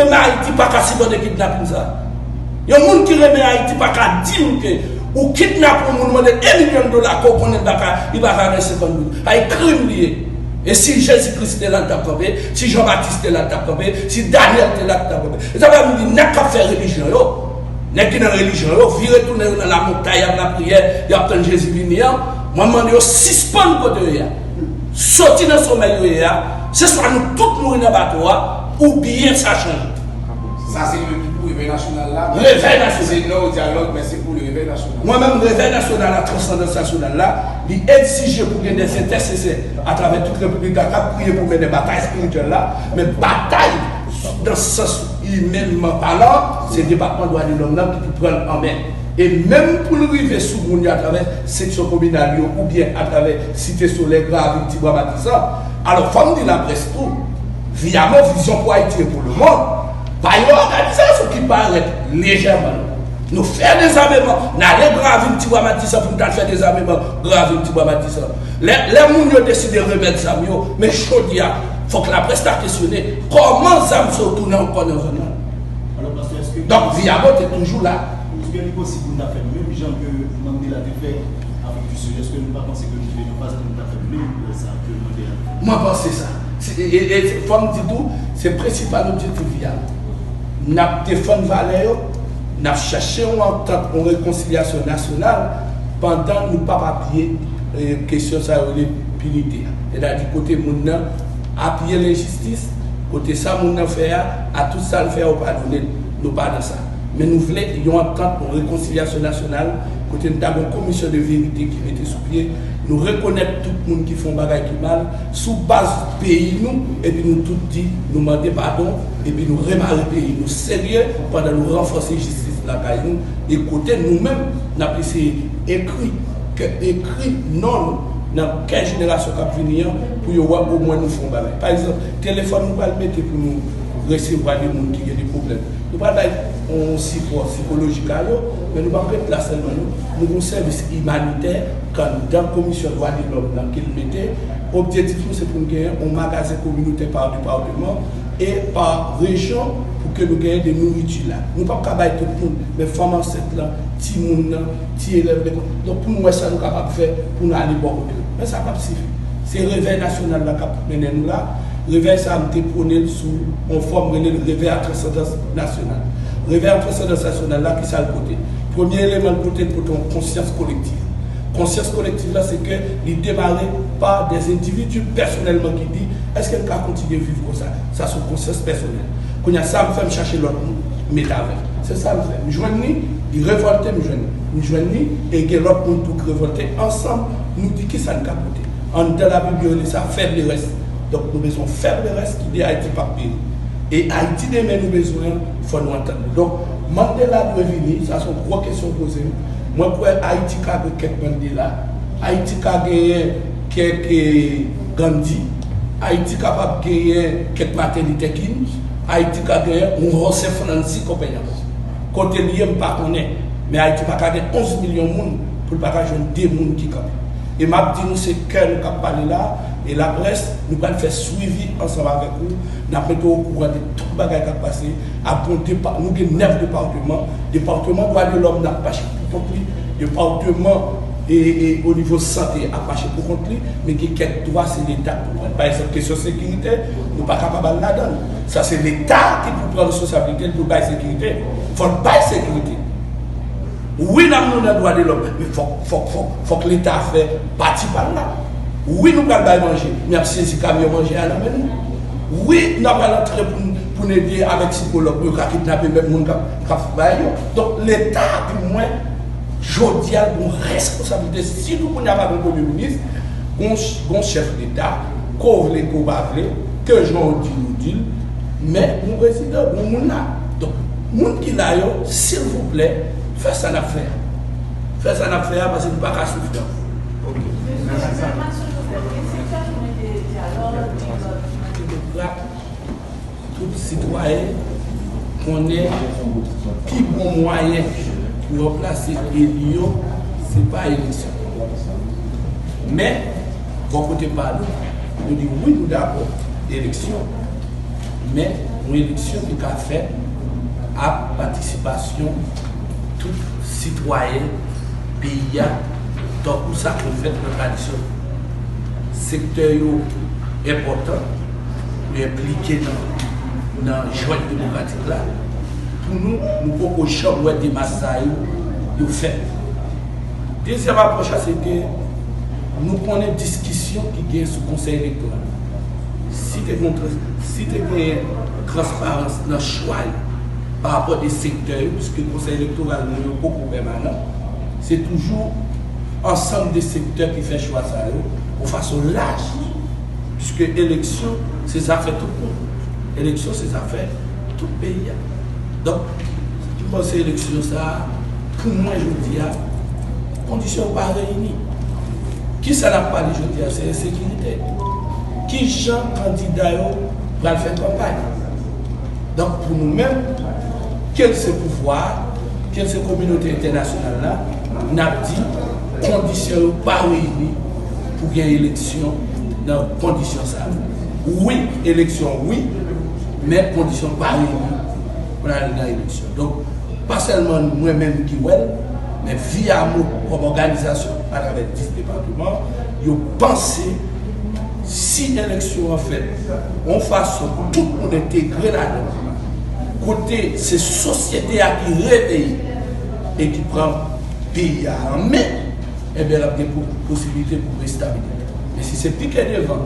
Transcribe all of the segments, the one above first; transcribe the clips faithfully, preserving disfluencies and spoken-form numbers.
Renmen Ayiti pa ka sipòte kidnapin sa. Yon moun ki renmen Ayiti pa ka di m ke ou kidnape yon moun, ou mande l en milyon dola ke w konnen l pa ka, li pa ka gen senkant goud. Sa e krim li ye. E si Jezi Kris te la, l t ap kanpe. Si Jan Batis te la, l t ap kanpe. Si Danyèl te la, l t ap kanpe. E sa fè m di, nèg k ap fè relijyon yo, nèg ki nan relijyon yo, vire tounen yo nan lamontay, y ap lapriyè, y ap tann Jezi vini an. Mwen mande yo sispann kote yo ye a. Soti nan somèy yo ye a. Se swa nou tout mouri nan bato a, oubyen sa chanje. Sa se le ki pou revèy nasyonal la. Revèy nasyonal. Se non au dialogue, men se pou le revèy nasyonal. Mwen menm, revèy nasyonal la, transandans nasyonal la, li egzije pou gen des entèsesè atravè tout repiblik la k ap priye pou mennen batay espirityèl la, men batay nan sans imènman palan, se depatman dwa de lòm nan ki pou pran l an men. E menm pou l rive sou moun yo atravè seksyon kominal yo oubyen atravè Site Solèy, Gravil, Tibwa, Matisan. Alò, fò m di laprès tou, Viyamo, Vizyon pou Ayiti e pou lemonn, pa yon òganizasyon ki parèt lejèman. Nou fè dezameman, n ale Gravil, Tibwa, Matisan pou n t al fè dezameman Gravil, Tibwa, Matisan. Lè, lè moun yo deside remèt zam yo, men jodi a, fòk laprès ta kesyone kòman zam sa yo tounen ankò nan zòn nan. Alò, pastè, èske Donk, Viyamo te toujou la. Èske li posib pou n ta fè menm jan ke Mandela te fè Afrik di Sid? Èske nou pa panse ke nou te nan faz pou n ta fè menm sa ke Mandela te fè? Mwen panse sa. Se, e, e, e, fò m di tou, se prensipal objektif Viyamo. N ap defann valè yo, n ap chache yon antant, yon rekonsilyasyon nasyonal, pandan nou p ap apiye, e, kesyon sa yo rele pinite a. Sètadi kote moun nan apiye lenjistis, kote sa moun nan fè a, a tout sa l fè a, yo padone l. Nou pa nan sa. Men nou vle yon antant, yon rekonsilyasyon nasyonal, kote n ta gen yon komisyon de verite ki mete sou pye. Nou rekonèt tout moun ki fè yon bagay ki mal sou baz peyi nou, epi nou tout di, nou mande padon, epi nou remare peyi nou serye pandan nou ranfòse jistis lakay nou, e kote nou menm, n ap eseye ekri, ke, ekri non nou nan kè jenerasyon k ap vini an, pou yo wè omwen nou fè yon bagay. Pa egzanp, telefòn nou pral mete pou nou resevwa de moun ki gen de pwoblèm. Nou pral bay yon sipò sikolojik a yo, men nou p ap ret la sèlman, non. Nou gen yon sèvis imanitè k anndan Komisyon Dwa de Lòm nan ke l mete. Objektif nou, se pou n genyen yon magazen kominotè pa depatman e pa rejyon pou ke nou genyen de nouriti la. Nou p ap ka bay tout moun, men fanm ansent lan, timoun nan, ti elèv lekòl. Donk, pou nou wè sa nou kapab fè pou nou ale bò kote yo. Men sa p ap sifi. Se revèy nasyonal la k ap mennen nou la. Revèy sa a, m te pwone l sou yon fòm rele l revèy a transandans nasyonal. Revèy a transandans nasyonal la, ki sa l pote? Premye eleman l pote, l pote yon konsyans kolektiv. Konsyans kolektiv la, se ke li demare pa des individus pèsonèlman ki di, èske n ka kontinye viv konsa? Sa se yon konsyans pèsonèl. Kounye a, sa m fè, m chache lòt moun, m mete avè l. Se sa m fè. M jwenn li, li revòlte, m jwenn li. M jwenn li, e gen lòt moun tou ki revòlte. Ansanm, nou di kisa n ka pote. Anndan Labib, yo rele sa fèblerès. Donk, nou bezwen fèblerès ki di Ayiti p ap peri. E Ayiti demen nou bezwen an, fò nou antann nou. Donk, Mandela dwe vini, sa se yon gwo kesyon w poze m. Mwen kwè Ayiti ka gen kèk Mandela, Ayiti ka genyen kèk, eh, Gandhi, Ayiti kapab genyen kèk Martin Luther King, Ayiti ka genyen yon José Franzi, konpè ankò. Kote l ye, m pa konnen, men Ayiti pa ka gen onz milyon moun pou l pa ka jwenn de moun ki kanpe. E m ap di nou, se kè nou k ap pale la, e laprès, nou pral fè swivi ansanm avèk ou, n ap mete w okouran de tout bagay k ap pase. Ap gon depa-, nou gen nèf depatman, depatman dwa de lòm n ap mache pou kont li, depatman, e, e, o nivo sante ap mache pou kont li, men gen kèk dwa se Leta k pou pran. Pa egzanp, kesyon sekirite, nou pa kapab al ladan l. Sa se Leta ki pou pran responsablite l pou bay sekirite. Fò l bay sekirite. Wi, n ap nou nan dwa de lòm, men fòk, fòk, fòk, fòk Leta fè pati pa l la. Wi, nou pral bay manje, men y ap sezi kamyon manje a nan men nou. Wi, n ap al antre pou n, pou n ede avèk sikològ pou yo ka kidnape menm moun k ap, k ap bay yo. Donk, Leta, pou mwen, jodi a, l gen yon responsablite, sitou kounye a pa gen premye minis, gon, gon chèf Leta, ke w vle, ke w pa vle, ke jan w di l, ou di l, men yon prezidan, yon moun la. Donk, moun ki la yo, silvouplè, fè sa n ap fè a. Fè sa n ap fè a, paske nou pa ka soufri ankò. Ok. Mèsi. Demokrat, tout sitwayen konnen pi bon mwayen pou ranplase eli yo, se pa eleksyon. Men, bò kote pa nou, nou di wi, nou dakò eleksyon, men Yon eleksyon ki ka fèt ak patisipasyon tout sitwayen peyi a, tankou sa konn fèt nan tradisyon. Sektè yo enpòtan, yo enplike nan, nan jwèt demokratik la. Pou nou, nou poko janm wè demach sa yo, yo fèt. Dezyèm apwòch la, se ke nou konnen diskisyon ki gen sou Konsèy Elektoral. Si te gen, si te gen transparans nan chwa yo pa rapò de sektè yo, piske Konsèy Elektoral nou yo poko pèmanan, se toujou ansanm de sektè ki fè chwa sa yo yon fason laj, piske eleksyon se zafè tout moun. Eleksyon se zafè tout peyi a. Donk, m panse eleksyon sa a, pou mwen jodi a, kondisyon yo pa reyini. Kisa n ap pale jodi a? Se ensekirite. Ki jan kandida yo pral fè kanpay? Donk, pou nou menm, ke l se pouvwa a, ke l se kominote entènasyonal la, n ap di kondisyon yo pa reyini pou gen eleksyon nan kondisyon sa a. Wi, eleksyon, wi, men kondisyon pa reyini pou n al nan eleksyon. Donk, pa sèlman mwen menm ki wè l, men Viyamo kòm òganizasyon atravè dis depatman, yo panse si eleksyon an fèt yon fason pou tout moun entegre ladan, kote se sosyete a ki reveye e ki pran peyi a an men, ebyen, l ap gen po-, posiblite pou restabilite. Men si se pike devan,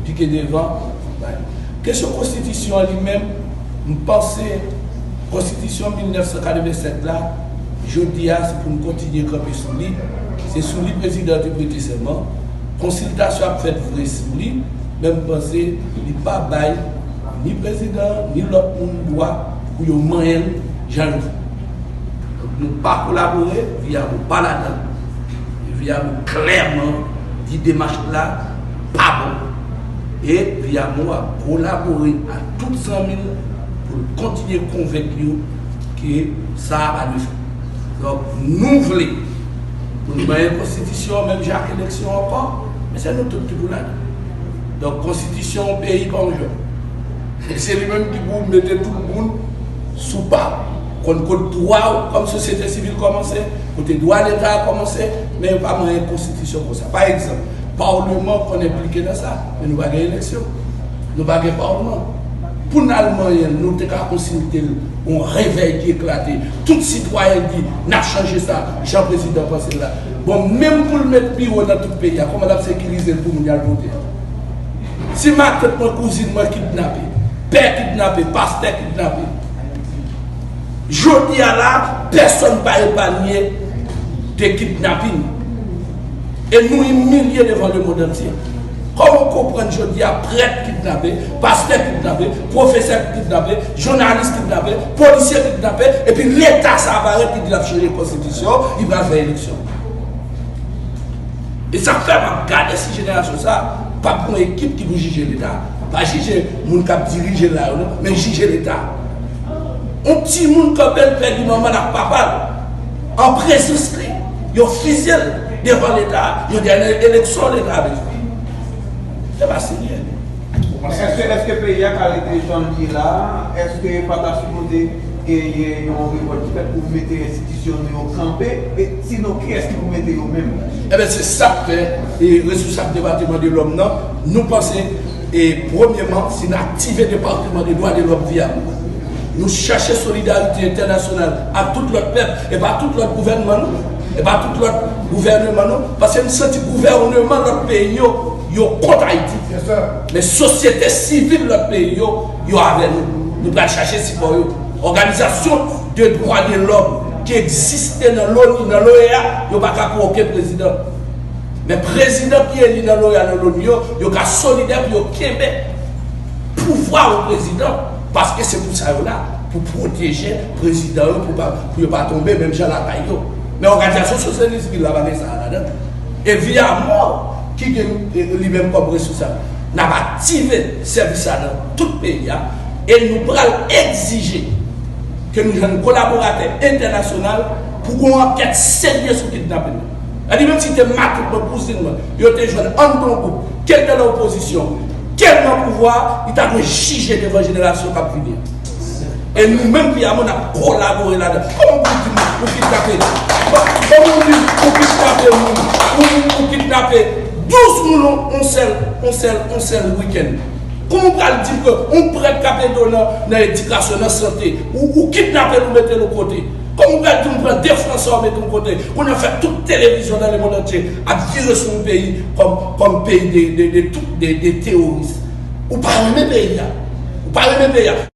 pike devan, bay. Kesyon konstitisyon an li menm, m panse konstitisyon mil nèf san katrevennsèt la, jodi a, se pou n kontinye kanpe sou li. Se sou li prezidan an te prete sèman. Konsiltasyon ap fèt vre sou li, men m panse li pa bay ni prezidan an, ni lòt moun dwa pou yo manyen l jan yo vle. Donk, nou pa kolabore, Viyamo pa ladan. E Viyamo klèman di demach la pa bon. E Viyamo ap kolabore a tout zanmi l pou l kontinye konvenk yo ke sa a pa dwe fèt. Donk, nou vle pou n manyen konstitisyon an, menm jan ak eleksyon ankò, men se nou tout ki pou ladan. Donk, konstitisyon yon peyi pa yon jwèt. Se li menm ki pou mete tout moun sou pa. Konn kot dwa w kòm sosyete sivil kòmanse, kote dwa Leta a kòmanse, men yo pa manyen konstitisyon konsa. Pa egzanp, palman konn enplike nan sa, men nou pa gen eleksyon. Nou pa gen palman. Pou n al manyen l, nou te ka konsilte l, yon revèy ki eklate. Tout sitwayen di, n ap chanje sa, jan prezidan panse l la. Bon, menm pou l met biwo nan tout peyi a, kòman l ap sekirize l pou moun y al vote a? Si matant mwen, kouzin mwen kidnape, pè kidnape, pastè kidnape, jodi a la, pèsonn pa epanye de kidnapin. E nou imilye devan lemonn antye. Kòman w konprann jodi a prèt kidnape, pastè kidnape, pwofesè kidnape, jounalis kidnape, polisye kidnape, epi Leta sa a parèt li di l ap chanje konstitisyon, li pral fè eleksyon? E sa k fè m ap gade si jenerasyon sa a p ap gen yon ekip ki pou jije Leta. Pa jije moun k ap dirije l la yo non, men jije Leta. Yon timoun kanpe l pèdi manman l ak papa l an prezans li. Yo fizye l devan Leta, yon dènye eleksyon Leta bezwen. Se pa serye. Èske, èske peyi a ka rete jan l ye la? Èske pa ta sipoze genyen yon revòlt ki fèt pou mete enstitisyon nou yo kanpe? E sinon, kiyès ki pou mete yo menm? Ebyen, se sa k fè, e, responsab depatman de lòm nan, nou panse, e, premyèman, si n aktive depatman de dwa de lòm Viyamo, nou chache solidarite entènasyonal ak tout lòt pèp, e pa tout lòt gouvènman non, e pa tout lòt gouvèneman non, paske n santi gouvèneman lòt peyi yo, yo kont Ayiti. Men sosyete sivil lòt peyi yo, yo avè nou. Nou pral chache sipò yo. Òganizasyon de dwa de lòm ki egziste nan loni, nan l'OEA, yo pa ka pou okenn prezidan. Men prezidan ki eli nan l'OEA, nan loni yo, yo ka solidè pou yo kenbe pouvwa yo prezidan, paske se pou sa yo la, pou pwoteje prezidan yo, pou pa, pou yo pa tonbe menm jan lakay yo. Men òganizasyon sosyete sivil la pa gen sa a ladan. E Viyamo ki gen, e, li menm kòm responsab, n ap aktive sèvis la nan tout peyi a, e nou pral egzije ke nou jwenn kolaboratè entènasyonal pou gen yon ankèt serye sou kidnapin nan. Sa di menm si te matant mwen, kouzin mwen, yo te jwenn anndan yon gwoup, ke l te nan opozisyon, Tèlman pouvwa, li ta dwe jije devan jenerasyon k ap vini an. E nou menm, Piyamon, n ap kolabore ladan. Kòman w pou di m ou kidnape? Kòman w di m ou kidnape moun? Ou, ou, ou kidnape douz moun on, on sèl, on sèl, on sèl wikenn. Kòman w pral di m ke yon prèt k ap ede w nan, nan edikasyon, nan sante, ou, ou kidnape l, ou mete l yon kote? Kòman w pral di m pran de Fransa, ou mete yon kote? Kounye a fè tout televizyon nan lemonn antye ap vire sou yon peyi kòm, kòm peyi de, de, de, tout, de, de teworis. Ou pa renmen peyi a. Ou pa renmen peyi a.